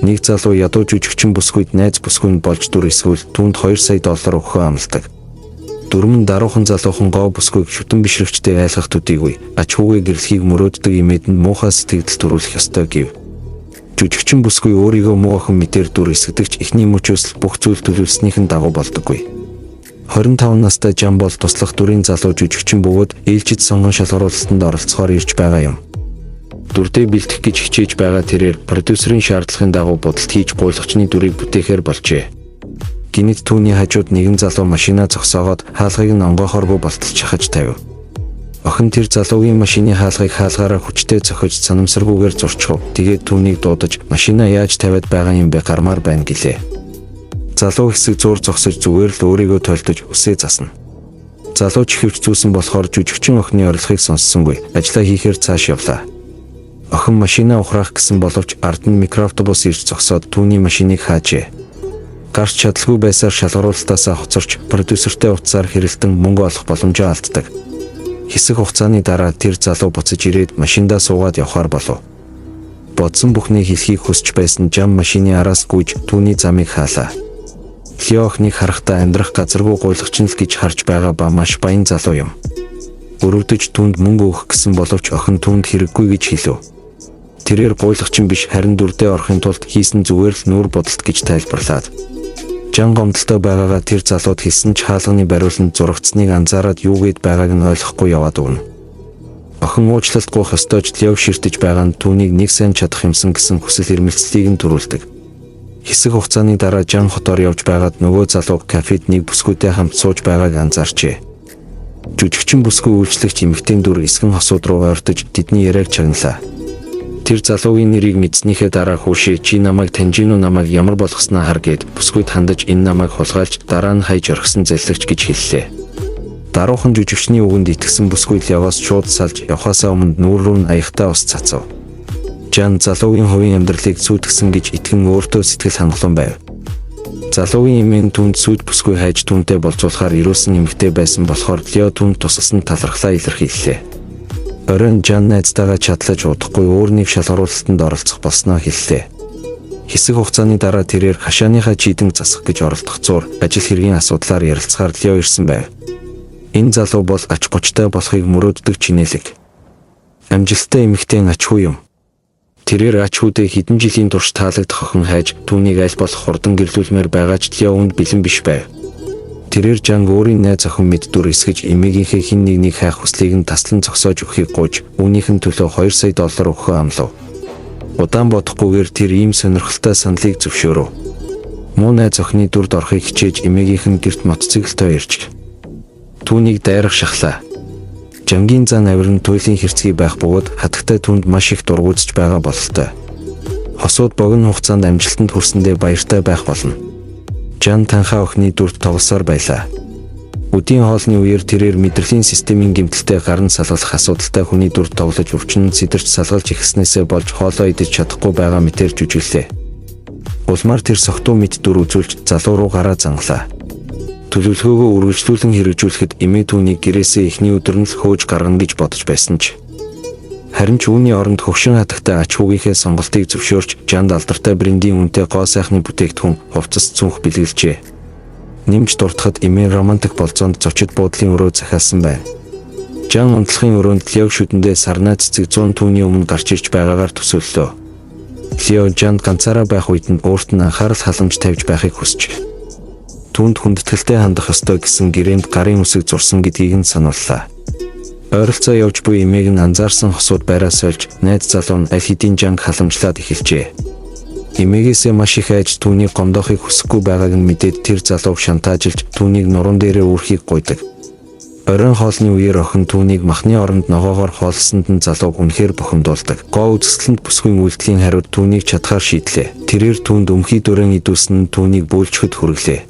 Нэг залуу ядуу жүжигчин бүсгүйд найз бүсгүй нь болж дүр эсгүүл түүнд 2 сая доллар өгөхөө амладаг. Дөрмөн даруухан залуухан гоо бүсгүйг шүтэн бишрэгчтэй айлгах төдийгүй ач хүүгээ гэрлэхийг мөрөөддөг имээд нь муухай сэтгэгдэл төрүүлэх ёстой гэв. Жүжигчин бүсгүй өөрийгөө муу охин мэтээр дүр эсгдэгч эхний мөчөөс л бүх зүйл төлөвлөснийхэн дагуу болдоггүй. 25 настай Жан бол туслах дүрийн залуу жүжигчин бөгөөд ээлжид сонгон шалгаруулалтанд оролцохоор ирж байгаа юм. Дүрдээ бэлтгэх гэж хичээж байгаа тэрээр продюсерийн шаардлагын дагуу будалт хийж гуйлагчны дүрийг бүтээхээр болжээ. Гинэт түүний хажууд нэгэн залуу машинаа зогсоогоод хаалгыг нь онгойхооргүй болтол чахаж тавив. Охин тэр залуугийн машины хаалгыг хаалгаараа хүчтэй цохиж санамсаргүйгээр зурчихав. Тэгээд түүнийг дуудаж машинаа яаж тавиад байгаа юм бэ гармаар байна гэлээ. Залуу хэсэг зуур зогсож зүгээр л өөрийгөө тойлдож үсээ засна. Залуу чихвч зүүсэн болохоор жүжигчин охины орилохыг сонссонгүй. Ажлаа хийхээр цааш явлаа. Охин машинаа ухраах гэсэн боловч ард нь микроавтобус ирж зогсоод түүний машиныг хаажээ. Гарч чадалгүй байсаар шалгаруулалтаасаа хоцорч продюсертэй утсаар хэрэлдэн мөнгө олох боломжоо алддаг. Хэсэг хугацааны дараа тэр залуу буцаж ирээд машиндаа суугаад явхаар болов. Бодсон бүхнийг хэлхийг хүсч байсан Жан машины араас гүйж түүний замыг хаалаа. Лео охиныг харахтаа амьдрах газаргүй гуйлагч нь л гэж харж байгаа ба маш баян залуу юм. Өрөвдөж түүнд мөнгө өгөх гэсэн боловч охин түүнд хэрэггүй гэж хэлв. Тэрээр гуйлагчин биш харин дүрдээ орохын тулд хийсэн зүгээр л нүүр будалт гэж тайлбарлаад. Жан гомдолтой байгаагаа тэр залууд хэлсэн ч хаалганы бариуланд зурагдсныг анзаараад юу гээд байгааг нь ойлгохгүй яваад өгнө. Охин уучлалт гуйх ёстой ч Леог ширтэж байгаа нь түүнийг нэг сайн чадах юмсан гэсэн хүсэл эрмэлзлийг нь төрүүлдэг. Хэсэг хугацааны дараа Жан хотоор явж байгаад нөгөө залуу кафед нэг бүсгүйтэй хамт сууж байгааг анзаарчээ. Жүжигчин бүсгүй үйлчлэгч эмэгтэйн дүр эсгэн хосууд руу ойртож тэдний яриаг чагналаа. Тэр залуугийн нэрийг мэдснийхээ дараа хүүшээ чи намайг таньж гинүү намайг ямар болгосноо хар гээд бүсгүйд хандаж энэ намайг хулгайлж дараа нь хайж орхисон зэлэгч гэж хэллээ. Даруухан жүжигчний үгэнд итгэсэн бүсгүй Леогоос шууд салж явхаасаа өмнө нүүр рүү нь аяхтай ус цацав. Жан залуугийн хувийн амьдралыг сүйтгэсэн гэж итгэн өөртөө сэтгэл хангалуун байв. Залуугийн эмээ нь түүнд сүйд бүсгүй хайж түүнтэй болзуулахаар ирүүлсэн эмэгтэй байсан болохоор Лео түүнд тусалсан талархлаа илэрхийллээ. Оройн Жан найзтайгаа чадлаж удахгүй өөр нэг шалгаруулалтанд оролцох болсноо хэллээ. Хэсэг хугацааны дараа тэрээр хашааныхаа чийдэнг засах гэж оролдох зуур ажил хэргийн асуудлаар ярилцахаар Лео ирсэн байв. Энэ залуу бол ач гочтой болохыг мөрөөддөг чинээлэг. Амжилттай эмэгтэй ач хүү юм. Тэрээр ач хүүдээ хэдэн жилийн турш таалагдах охин хайж түүнийг аль болох хурдан гэрлүүлмээр байгаа ч Лео үүнд бэлэн биш байв. Тэрээр Жанг өөрийн найз охин мэд дүр эсгэж эмээгийнхээ хэн нэгнийг хайх хүслийг нь таслан зогсоож өгөхийг гуйж үүнийх нь төлөө 2 сая доллар өгөхөө амлав. Удаан бодохгүйгээр тэр ийм сонирхолтой саналыг зөвшөөрөв. Муу найз охины дүрд орохыг хичээж эмээгийнх нь гэрт мотоциклтой ирж түүнийг дайрах шахлаа. Жангийн зан авир нь туйлын хэрцгий байх бөгөөд хатагтай түүнд маш их дургүйцэж байгаа бололтой. Хосууд богино хугацаанд амжилтанд хүрсэндээ баяртай байх болно. Жан танхаа охины дүрд тоглосоор байлаа. Үдийн хоолны үеэр тэрээр мэдрэлийн системийн гэмтэлтэй гар нь салгалах асуудалтай хүний дүрд тоглож өвчин нь сэтэрч салгалж эхэлснээсээ болж хоолоо идэж чадахгүй байгаа мэтээр жүжиглээ. Улмаар тэр согтуу мэт дүр үзүүлж залуу руу гараа зангалаа. Төлөвлөгөөгөө үргэлжлүүлэн хэрэгжүүлэхэд эмээ түүнийг гэрээсээ эхний өдөр нь л хөөж гаргана гэж бодож байсан ч харин ч үүний оронд хөгшин хатагтай ач хүүгийнхээ сонголтыг зөвшөөрч Жанд алдартай брендийн үнэтэй гоо сайхны бүтээгдэхүүн хувцас цүнх бэлгэлжээ. Нэмж дуртахад эмээ романтик болзоонд зочид буудлын өрөө захиалсан байна. Жан унтлахын өрөөнд Леог шүдэндээ сарнай цэцэг 100 түүний өмнө гарч ирж байгаагаар төсөөллөө. Лео Жанд ганцаараа байх үед нь өөрт нь анхаарал халамж тавьж байхыг хүсч түүнд хүндэтгэлтэй хандах ёстой гэсэн гэрээнд гарын үсэг зурсан гэдгийг нь санууллаа. Ойролцоо явж буй эмээг нь анзаарсан хосууд байраа сольж найз залуу нь аль хэдийн жанг халамжлаад эхэлжээ. Эмээгээсээ маш их айж түүнийг гомдоохыг хүсэхгүй байгааг нь мэдээд тэр залууг шантаажилж түүнийг нуруунд дээрээ үүрхийг гуйдаг. Оройн хоолны үеэр охин түүнийг махны оронд ногоогоор хооллосонд нь залууг үнэхээр бухимдуулдаг. Гоо үзэсгэлэнт бүсгүйн үйлдэлийн хариуд түүнийг чадхаар шийдлээ. Тэрээр түүнд өмхий дүрэн идүүлсэн нь түүнийг бөөлжөхөд хүргэлээ.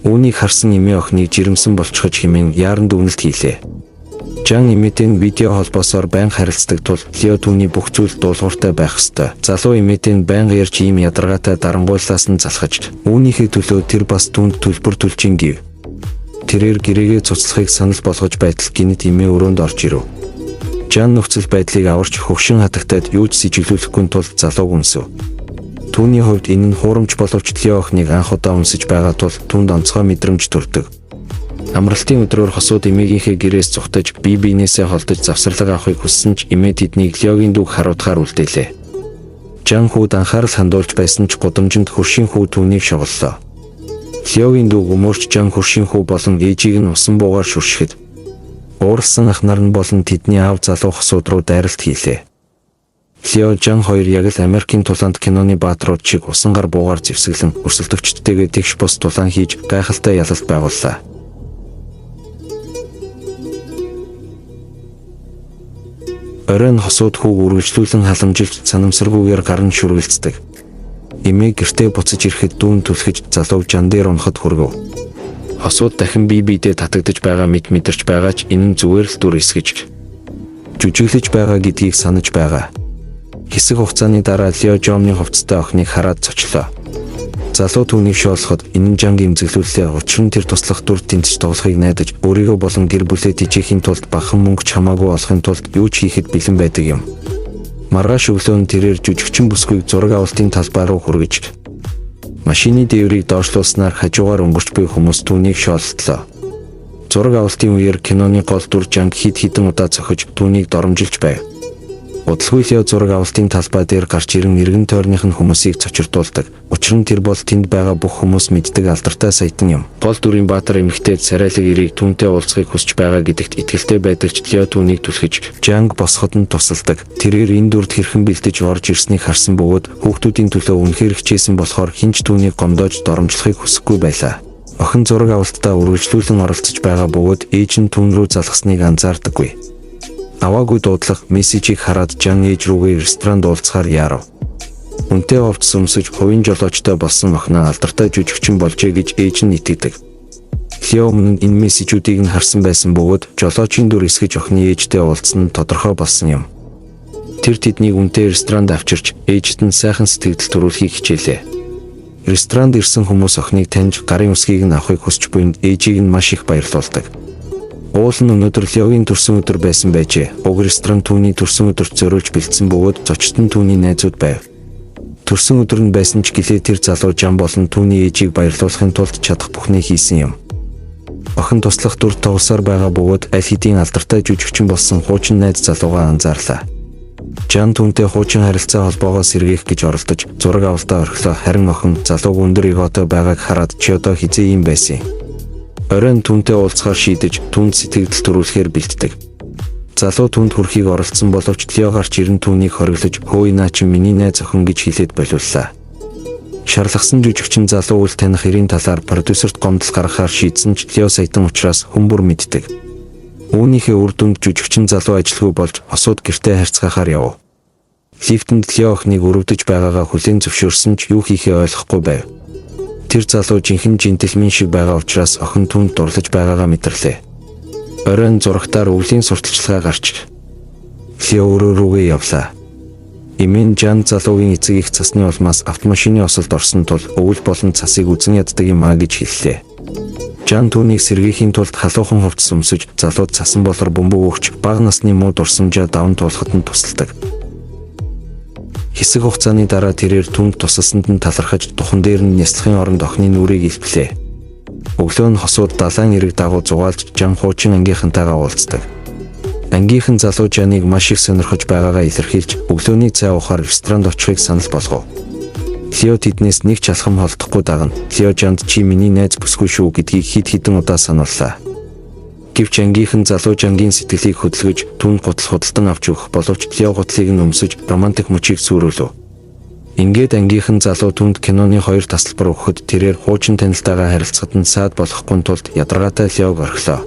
Үүнийг харсан эмээ охиныг жирэмсэн болчихож хэмээн яаран дүгнэлт хийлээ. Жан эмээтэй нь видео холбоосоор байнга харилцдаг тул Лео түүний бүх зүйл дуулууртай байх ёстой. Залуу эмээтэй нь байнга ярьж ийм ядаргаатай дарангуйллаас нь залхаж үүнийхээ төлөө тэр бас түүнд төлбөр төлж ин гэв. Тэрээр гэрээгээ цуцлахыг санал болгож байтал гинэт эмээ өрөөнд орж ирэв. Жан нөхцөл байдлыг аварч хөгшин хатагтайд юу ч сэжиглүүлэхгүй тул залууг үнсэв. Түүний хувьд энэ нь хуурамч боловч Лео охиныг анх удаа үнсэж байгаа тул түүнд онцгой мэдрэмж төрдөг. Амралтын өдрөөр хосууд эмээгийнхээ гэрээс зугтаж, бие биенээсээ холдож завсарлага авахыг хүссэн ч эмээ тэднийг Леогийн дүүг харуутахаар үлдээлээ. Жан хүүд анхаарал хандуулж байсан ч гудамжинд хөршийн хүү түүнийг шоголлоо. Леогийн дүүг өмөрч Жан хөршийн хүү болон ээжийг нь усан буугаар шүршихэд ууралсан ах нар нь болон тэдний аав залуу хосууд руу дайралт хийлээ. Лео Жан хоёр яг л Америкийн тулаанд киноны баатрууд шиг усан гар буугаар зэвсэглэн өрсөлдөгчдтэйгээ тэгш бус тулаан хийж гайхалтай ялалт байгууллаа. Оройн хосууд хүүг үргэлжлүүлэн халамжилж санамсаргүйгээр гар нь шүргэлцдэг. Эмээ гэртээ буцаж ирэхэд дүүн түлхэж залууг жан дээр унахад хүргэв. Хосууд дахин бие биедээ татагдаж байгаа мэт мэдэрч байгаа ч энэ нь зүгээр л дүр эсгэж жүжиглэж байгаа гэдгийг санаж байгаа. Хэсэг хугацааны дараа Лео Жомны хувцастай охиныг хараад цочлоо. Залуу түүнийг шоолоход энэ нь Жанг эмзэглүүллээ. Учир нь тэр туслах дүр тэнцэж тоглохыг найдаж өөрийгөө болон гэр бүлээ тэжээхийн тулд багахан мөнгө ч хамаагүй олохын тулд юу ч хийхэд бэлэн байдаг юм. Маргааш өглөө нь тэрээр жүжигчин бүсгүйг зураг авалтын талбай руу хүргэж машины дээврийг доошлуулснаар хажуугаар өнгөрч буй хүмүүс түүнийг шоолтлоо. Зураг авалтын үеэр киноны гол дүр Жанг хэд хэдэн удаа цохиж түүнийг доромжилж байв. Удалгүй Лео зураг авалтын талбай дээр гарч ирэн эргэн тойрных нь хүмүүсийг цочирдуулдаг. Учир нь тэр бол тэнд байгаа бүх хүмүүс мэддэг алдартай саятан юм. Гол дүрийн баатар эмэгтэй царайлаг эрийг түүнтэй уулзахыг хүсэж байгаа гэдэгт итгэлтэй байдаг ч Лео түүнийг түлхэж Жанг босоход нь тусалдаг. Тэрээр энэ дүрд хэрхэн бэлдэж орж ирснийг харсан бөгөөд хүүхдүүдийн төлөө үнэхээр хичээсэн болохоор хэн ч түүнийг гомдоож доромжлохыг хүсэхгүй байлаа. Охин зураг авалтдаа үргэлжлүүлэн оролцож байгаа бөгөөд ээж нь түүн рүү залгасныг анзаардаггүй. Аваагүй дуудлага мессежийг хараад Жан ээж рүүгээ ресторанд уулзахаар яарав. Үнтэй хувцас өмсөж хувийн жолоочтой болсон охиноо алдартай жүжигчин болжээ гэж ээж нь итгэдэг. Лео өмнө нь энэ мессежүүдийг нь харсан байсан бөгөөд жолоочийн дүр эсгэж охины ээжтэй уулзсан нь тодорхой болсон юм. Тэр тэднийг үнтэй ресторанд авчирч ээжид нь сайхан сэтгэгдэл төрүүлэхийг хичээлээ. Ресторанд ирсэн хүмүүс охиныг таньж гарын үсгийг нь авахыг хүсч буйнд ээжийг нь маш их баярлуулдаг. Уул нь өнөөдөр Леогийн төрсөн өдөр байсан байжээ. Уг ресторан түүний төрсөн өдөрт зориулж бэлдсэн бөгөөд зочид нь түүний найзууд байв. Төрсөн өдөр нь байсан ч гэлээ тэр залуу Жан болон түүний ээжийг баярлуулахын тулд чадах бүхнээ хийсэн юм. Охин туслах дүр тоглосоор байгаа бөгөөд аль хэдийн алдартай жүжигчин болсон хуучин найз залуугаа анзаарлаа. Жан түүнтэй хуучин харилцаа холбоогоо сэргээх гэж оролдож зураг авалтаа орхилоо. Харин охин залууг өндөр эготой байгааг хараад чи одоо хэзээ ийм байсан юм. Оройн түүнтэй уулзахаар шийдэж түүнд сэтгэгдэл төрүүлэхээр бэлддэг. Залуу түүнд хүрэхийг оролдсон боловч Лео гарч ирэн түүнийг хориглож хөөе наа чи миний найз охин гэж хэлээд болиуллаа. Шарлахсан жүжигчин залуу үл таних эрийн талаар продюсерт гомдол гаргахаар шийдсэн ч Лео саятан учраас хүн бүр мэддэг. Үүнийхээ үр дүнд жүжигчин залуу ажилгүй болж хосууд гэртээ харьцгаахаар явв. Лифтэнд Лео охиныг өрөвдөж байгаагаа хүлээн зөвшөөрсөн ч юу хийхээ ойлгохгүй байв. Тэр залуу жинхэнэ джентльмен шиг байгаа учраас охин түүнд дурлаж байгаагаа мэдэрлээ. Оройн зурагтаар өвлийн сурталчилгаа гарч Лео өөрөө рүүгээ явлаа. Эмээ нь Жан залуугийн эцэг их цасны улмаас автомашины осолд орсон тул өвөл болон цасыг үзэн яддаг юм а гэж хэллээ. Жан түүнийг сэргээхийн тулд халуухан хувцас өмсөж залууд цасан болор бөмбөг өгч бага насны муу дурсамжаа даван туулахад нь тусалдаг. Хэсэг хугацааны дараа тэрээр түүнд тусалсанд нь талархаж духан дээр нь нялслахын оронд охины нүрийг илтлээ. Өглөө нь хосууд далайн эрэг дагуу зугаалж Жан хуучин ангийнхантайгаа уулздаг. Ангийнхан залуу Жаныг маш их сонирхож байгаагаа илэрхийлж өглөөний цай уухаар ресторанд очихыг санал болгов. Лео тэднээс нэг ч алхам холдохгүй дагна. Лео Жанд чи миний найз бүсгүй шүү гэдгийг хэд хэдэн удаа санууллаа. Гэвч ангийнхан залуу Жангийн сэтгэлийг хөдөлгөж түүнд гутал худалдан авч өгөх боловч Лео гутлыг нь өмсөж романтик мөчийг сүрүүлв. Ингээд ангийнхан залуу түүнд киноны хоёр тасалбар өгөхөд тэрээр хуучин танилтайгаа харилцахад нь саад болохгүй тулд ядаргаатай Леог орхилоо.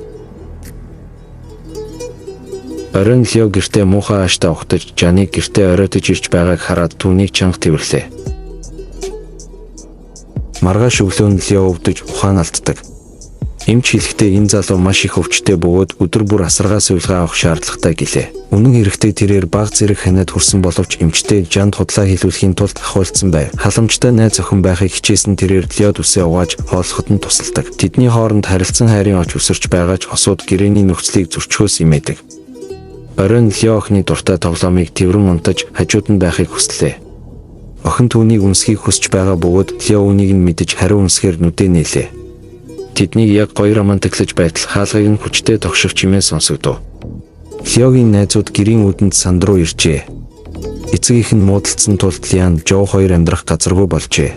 Оройн Лео гэртээ муухай ааштай угтаж Жаныг гэртээ оройтож ирж байгааг хараад түүнийг чанга тэвэрлээ. Маргааш өглөө нь Лео өвдөж ухаан алддаг. Эмч хэлэхдээ энэ залуу маш их өвчтэй бөгөөд өдөр бүр асаргаа сувилгаа авах шаардлагатай гэлээ. Үнэн хэрэгтээ тэрээр баг зэрэг ханиад хүрсэн боловч эмчтэй Жанд худлаа хэлүүлэхийн тулд ахуйлцсан байв. Халамжтай найз охин байхыг хичээсэн тэрээр Леод үсээ угааж хооллоход нь тусалдаг. Тэдний хооронд харилцан хайрын оч өсөрч байгаа ч хосууд гэрээний нөхцөлийг зөрчихөөс имээдэг. Оройн Лео охины дуртай тоглоомыг тэрвэн унтаж хажууд нь байхыг хүслээ. Охин түүнийг үнсхийг хүсч байгаа бөгөөд Лео үүнийг нь мэдэж хариу үнсгээр нүдээ нээлээ. Тэднийг яг гоё романтиклаж байтал хаалгыг нь хүчтэй тогших чимээ сонсогдов. Леогийн найзууд гэрийн үүдэнд санд руу иржээ. Эцэг эх нь муудалцсан тул Лиан, Жоо хоёр амьдрах газаргүй болжээ.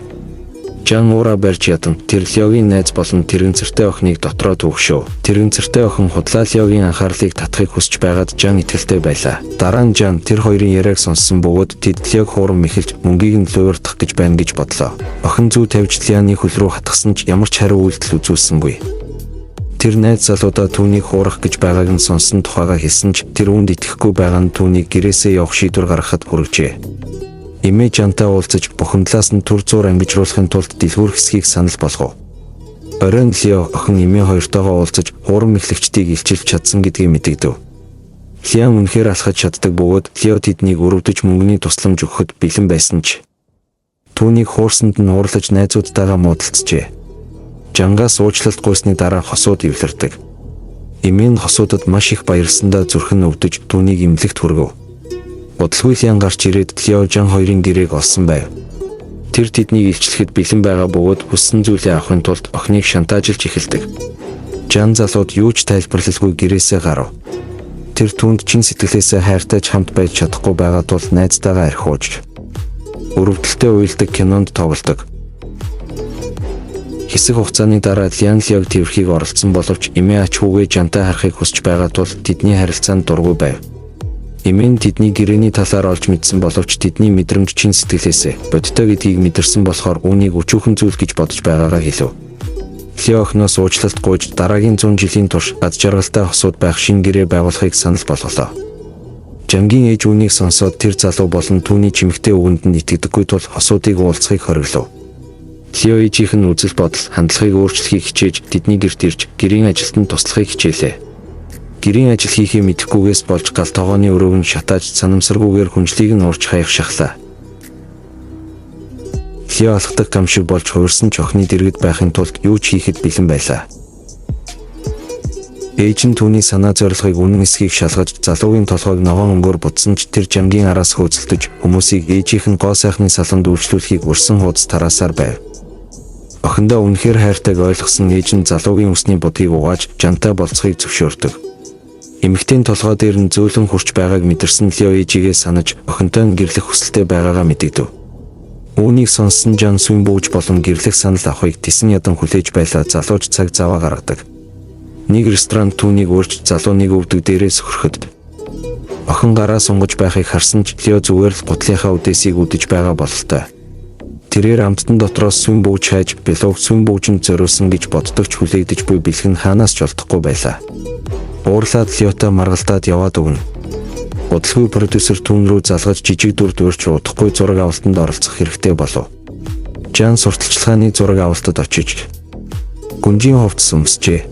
Жан уура барьж ядан тэр Леогийн найз болон тэрэгцэртэй охиныг дотроо түгшөв. Тэрэгцэртэй охин худлаа Леогийн анхаарлыг татахыг хүсэж байгаад Жан итгэлтэй байлаа. Дараа нь Жан тэр хоёрын яриаг сонссон бөгөөд тэд Леог хуурам мэхэлж мөнгийг нь луйвардах гэж байна гэж бодлоо. Охин зүү тавьж Лианы хөл рүү хатгсан ч ямар ч хариу үйлдэл үзүүлсэнгүй. Тэр найз залуудаа түүнийг хуурах гэж байгааг нь сонссон тухайгаа хэлсэн ч тэр үүнд итгэхгүй байгаа нь түүнийг гэрээсээ явах шийдвэр гаргахад хүргэжээ. Эмээ Жантай уулзаж бухимдлаас нь түр зуур ангижруулахын тулд дэлгүүр хэсгийг санал болгов. Оройн Лео охин эмээ хоёртойгоо уулзаж хуурам мэхлэгчдийг илчилж чадсан гэдгийг мэдэгдэв. Лиан үнэхээр алхаж чаддаг бөгөөд Лео тэднийг өрөвдөж мөнгөний тусламж өгөхөд бэлэн байсан ч түүнийг хуурсанд нь уурлаж найзуудтайгаа муудалцжээ. Жангаас уучлалт гуйсны дараа хосууд эвлэрдэг. Эмээ нь хосуудад маш их баярлсандаа зүрх нь өвдөж түүнийг эмнэлэгт хүргэв. Удалгүй Лиан гарч ирээд Лео Жан хоёрын гэрээг олсон байв. Тэр тэднийг илчлэхэд бэлэн байгаа бөгөөд хүссэн зүйлээ авахын тулд охиныг шантаажилж эхэлдэг. Жан залууд юу ч тайлбарлалгүй гэрээсээ гарав. Тэр түүнд чин сэтгэлээсээ хайртай ч хамт байж чадахгүй байгаа тул найзтайгаа архиуж өрөвдөлтөй уйлдаг кинонд тоглодог. Хэсэг хугацааны дараа Лиан Леог тэврэхийг оролдсон боловч эмээ ач хүүгээ Жантай харахыг хүсэж байгаа тул тэдний харилцаанд дургүй байв. Эмээ нь тэдний гэрээний талаар олж мэдсэн боловч тэдний мэдрэмж чин сэтгэлээсээ бодиттой гэдгийг мэдэрсэн болохоор үүнийг өчүүхэн зүйл гэж бодож байгаагаа хэлв. Лео охиноос уучлалт гуйж дараагийн 100 жилийн турш аз жаргалтай хосууд байх шинэ гэрээ байгуулахыг санал болголоо. Жангийн ээж үүнийг сонсоод тэр залуу болон түүний чимэгтэй үгэнд нь итгэдэггүй тул хосуудыг уулзахыг хориглов. Лео ээжийнх нь үзэл бодол хандлагыг өөрчлөхийг хичээж тэдний гэрт ирж гэрийн ажилд нь туслахыг хичээлээ. Гэрийн ажил хийхээ мэдэхгүйгээс болж гал тогооны өрөөг нь шатааж санамсаргүйгээр хүнжлийг нь уурч хаях шахлаа. Лео алхдаг гам шиг болж хувирсан ч охины дэргэд байхын тулд юу ч хийхэд бэлэн байлаа. Ээж нь түүний санаа зорилгыг үнэн эсхийг шалгаж залуугийн толгойг ногоон өнгөөр будсан ч тэр Жангийн араас хөөцөлдөж хүмүүсийг ээжийнх нь гоо сайхны салонд үйлчлүүлэхийг урьсан хуудас тараасаар байв. Охиндоо үнэхээр хайртайг ойлгосон ээж нь залуугийн үсний будгийг угааж Жантай болцохыг зөвшөөрдөг. Эмэгтэйн толгой дээр нь зөөлөн хурч байгааг мэдэрсэн Лео ээжигээ санаж охинтой нь гэрлэх хүсэлтэй байгаагаа мэдэгдэв. Үүнийг сонссон Жан сүм бууж болон гэрлэх санал авахыг тэсэн ядан хүлээж байлаа залууч цаг заваа гаргадаг. Нэг ресторан түүнийг урьж залуу нэг өвдөг дээрээ сөхөрөхөд охин гараа сунгаж байхыг харсан ч Лео зүгээр л гутлынхаа үдээсийг үдэж байгаа бололтой. Тэрээр амттан дотроос сүм бууж хайж билууг сүм буужинд зориулсан гэж боддог ч хүлээгдэж буй бэлэг нь хаанаас ч олдохгүй байлаа. Уурлаад Леотой маргалдаад яваад өгнө. Удалгүй продюсер түүн рүү залгаж жижиг дүрд урьж удахгүй зураг авалтанд оролцох хэрэгтэй болов. Жан сурталчилгааны зураг авалтад очиж гүнжийн хувцас өмсжээ.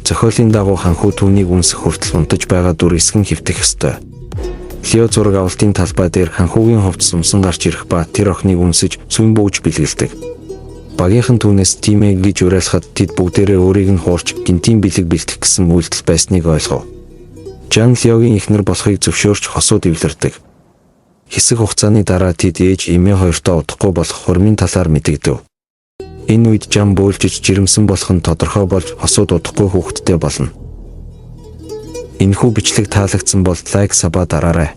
Зохиолын дагуу ханхүү түүнийг үнсэх хүртэл унтаж байгаа дүр эсгэн хэвтэх ёстой. Лео зураг авалтын талбай дээр ханхүүгийн хувцас өмсөн гарч ирэх ба тэр охиныг үнсэж сүм бууж бэлгэлдэг. Багийнхан түүнээс тийм ээ гэж уриалахад тэд бүгдээрээ өөрийг нь хуурч гэнтийн бэлэг бэлтгэх гэсэн үйлдэл байсныг ойлгов. Жан Леогийн эхнэр болохыг зөвшөөрч хосууд эвлэрдэг. Хэсэг хугацааны дараа тэд ээж эмээ хоёртоо удахгүй болох хурмын талаар мэдэгдэв. Энэ үед Жан бөөлжиж жирэмсэн болох нь тодорхой болж хосууд удахгүй хүүхэдтэй болно. Энэхүү бичлэг таалагдсан бол лайк sub аа дараарай.